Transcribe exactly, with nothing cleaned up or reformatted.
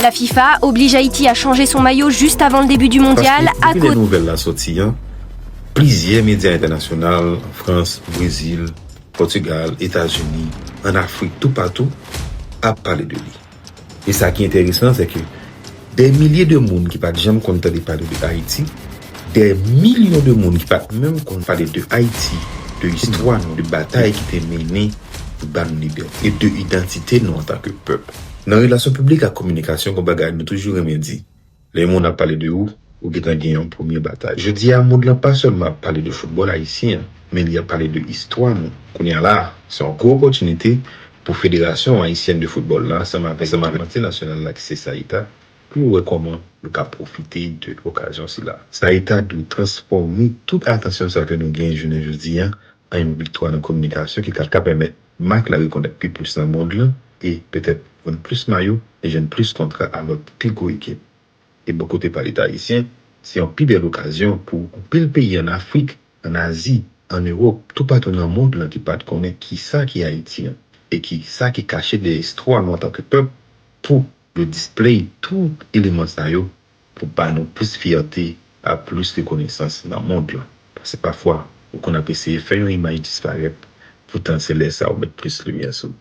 La FIFA oblige Haïti à changer son maillot juste avant le début du mondial. Paske depi lè nouvèl la sòti an, plizyè medya entènasyonal, Frans, Brezil, Pòtigal, Etazini, ann Afrik, toupatou, ap pale de li. E sa ki enteresan, se ke dè milye de moun ki pa t janm konn tande pale de Ayiti, dè milyon de moun ki pa t menm konn pale de Ayiti, de istwa nou, de batay ki te mennen pou ba nou libète, e de idantite nou antanke pèp. Nan relasyon piblik ak kominikasyon, gon bagay nou toujou renmen di, lè yon moun ap pale de ou, ou gentan gen yon premye batay. Jodi a, mond lan pa sèlman ap pale de foutbòl ayisyen an, men li ap pale de istwa nou. Kounye a la, se yon gwo opòtinite pou Federasyon Ayisyèn de Foutbòl la, ansanm avèk Komite Nasyonal la ki se SAITA, pou wè kòman nou ka pwofite de okazyon sila. SAITA dwe transfòme tout atansyon sa ke nou gen jounen jodi a an yon viktwa nan kominikasyon ki ka, ka pèmèt mak la rekonèt pi plis nan mond lan e petèt vann plis mayo e jwenn plis kontra a lòt pi gwo ekip. E bò kote pa Leta ayisyen, se yon pi bèl okazyon pou anpil peyi ann Afrik, ann Azi, ann Ewòp, toupatou nan mond lan ki pa t konnen kisa ki Ayiti an e kisa ki kache dèyè istwa nou antanke pèp pou yo display tout eleman sa yo pou ba nou plis fyète ak plis rekonesans nan mond lan. Paske pafwa, ou konn ap eseye fè yon imaj disparèt, poutan se lè sa ou met plis limyè sou.